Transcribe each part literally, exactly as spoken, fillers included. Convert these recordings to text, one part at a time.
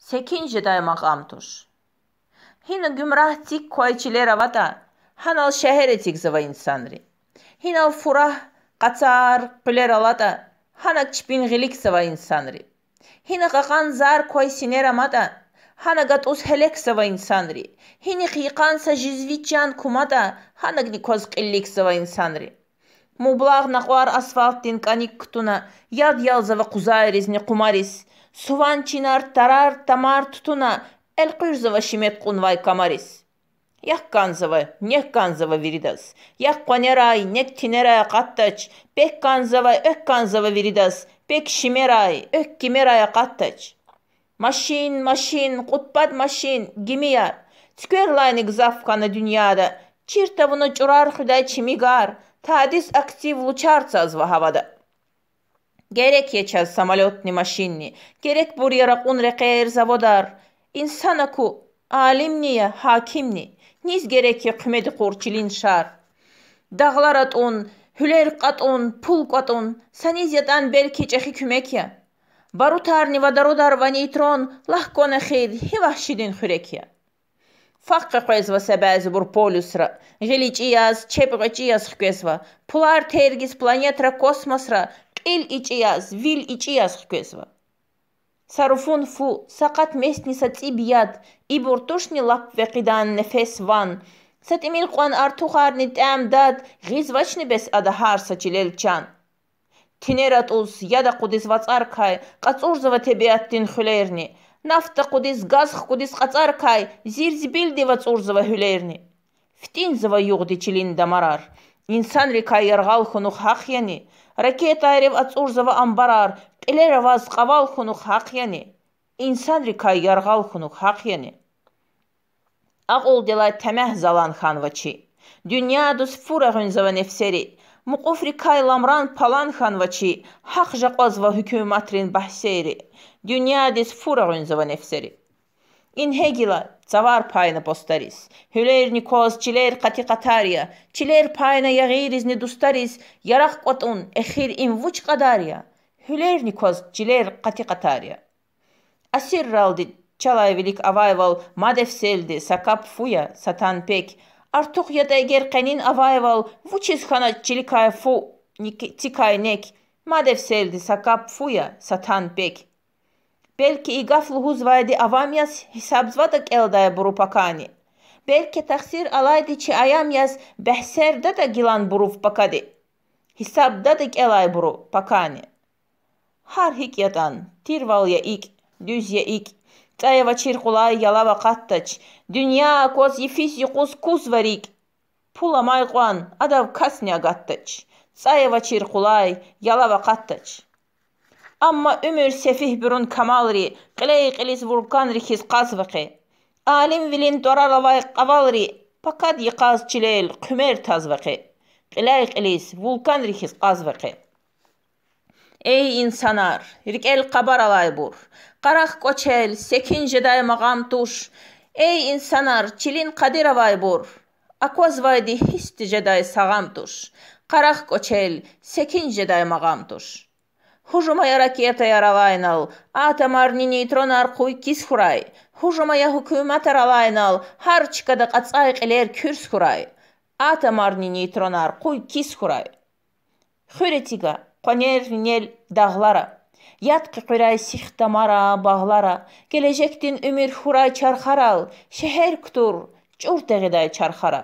Секин жедай макьам туш. Гьина гуьмрагь цик квай чилер аватӀа, гьанал шегьер эцигзава инсанри. Гьинал фурагь, къацар, къуьлер алатӀа, гьанаг чпин гъиликзава инсанри. Гьина кьакьан зар квай синер аматӀа, гьанаг атӀуз гьелекзава инсанри. Гьинихъ йикъан са жизви чан куматӀа, гьанагни кваз кьилликзава инсанри. Мублагъ накьвар асфальтдин кӀаник кутуна, яд ялзава къузайризни къумариз. Суван чинар тарар тамар тутуна, элкъуьрзава шимет кьунвай камариз. Як кӀанзава, нек кӀанзава виридаз. Як къванерай, нек тинерай акъатдач, пек кӀанзава, экв кӀанзава виридаз, пек шимерай, экв кимерай акъатдач. Машин, машин, кьуд пад машин, гимияр. Цуькверлайни гзаф хьана дуьньяда, чир тавуна чӀурар хуьдай чимигар, тадиз актив лучар цазва гьавада. Герек я чаз самолётни, машинни, герекбур я ракьун рекьер, заводар. Инсан аку, алимни я, гьакимни, низ герек я хъуьмеди кьур чилин шар? Дагълар атӀун, гьуьлер кьатӀун, пул кӀватӀун, са низ ятӀан белки чӀехи куьмек я. Барутарни водородар ва нейтрон, лагь кван эхир, гьи вагьшидин хуьрек я? Фак къекъвезва са бязибур полюсра, гъил ичӀи яз, чеб гъвечӀи яз хквезва, пулар тергиз планетра космосра, кьил ичӀи яз, вил ичӀи яз хквезва. Са руфун фу, са къат месни са цӀиб яд, ибур тушни лап векъидан нефес ван? Са тӀимил кьван артухарни тӀям дад, гъизвачни бес ада гьар са чилел чан? Тинер атӀуз, яд акъудиз вацӀаркай, кьацӀурзава тебиатдин хуьлерни. Нафт акъудиз, газ хкудиз кьацӀаркай, зирзибилди вацӀурзава гьуьлерни. ФитӀинзава югъди чилин дамарар. Инсанрикай яргъал хьунухь гьахъ яни? Ракетайрив ацӀурзава амбарар, кьилер аваз кьавал хьунухь гьахъ яни? Инсанрикай яргъал хьунухь гьахъ яни? Акьулдилай тамягь залан хьанва чи. Дуьньядиз фу регъуьнзава нефсери. Мукьуфрикай ламран-палан хьанва чи, гьахъ жакьвазва гьукуматрин багьсери. Дуьньядиз фу регъуьнзава нефсери. Ингье гила, цавар пайна постариз, гьуьлерни кваз чилер къати-къатар я, чилер пайна ягъийризни дустариз яракь кӀватӀун, эхир им вуч кьадар я? Гьуьлерни кваз чилер къати-къатар я. Асирралди чалай вилик авайвал, мад эфселди са кап фу я, са тан пек. Артух ятӀа эгер къенин авайвал, вучиз хьанач чиликай фу, ник-, цикай нек? Мад эфселди са кап фу я, са тан пек. Белки и гаф лугьузвайди авам яз гьисабзаватӀа кӀелдайбуру пакани? Белки тахсир алайди чи аям яз бегьсердатӀа гиланбурув пакади? ГьисабдатӀа кӀелайбуру пакани? Гьар гьикӀ ятӀан, тирвал я икӀ, дуьз я икӀ. ЦӀай авачир къулай ялав акъатдач. Дуьнья акваз йифиз-юкъуз кузва рикӀ. Пул амай кьван адав касни агатдач. ЦӀай авачир къулай ялав акъатдач. Амма уьмуьр сефигьбурун камалри кьиляй-кьилиз вулканри хьиз къазва къе. Алимвилин тӀварар авай кьавалри пакад йикъаз чилел хъуьмер тазва къе. Кьиляй-кьилиз вулканри хьиз къазва къе. Эй инсанар, рикӀел хабар алайбур, къарагъ кӀвачел, секин жедай макьам туш. Эй инсанар, чилин къадир авайбур, аквазвайди гьисс тежедай са гъам туш. Къарагъ кӀвачел, секин жедай макьам туш. Гьужум ая ракетаяр алайнал, атомарни нейтронар къуй кис хьурай. Гьужум ая гьукуматар алайнал, гьар чкада кьацӀай кьилер куьрс хьурай. Атомарни нейтронар къуй кис хьурай. Хуьр эциг а, къванер винел дагълара. Яд къекъуьрай сих тамара, багълара. Гележегдин уьмуьр хьурай чархарал, шегьер кутур чӀур тегъидай чархара.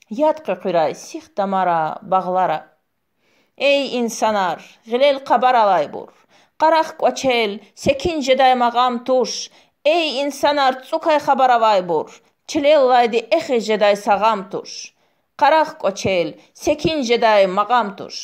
Яд къекъуьрай сих тамара, багълара. Эй инсанар, гъилел хабар алайбур, къарагъ кӀвачел, секин жедай макьам туш. Эй инсанар, цӀукай хабар авайбур, чилеллайди эхиз жедай са гъам туш. Къарагъ кӀвачел, секин жедай макьам туш.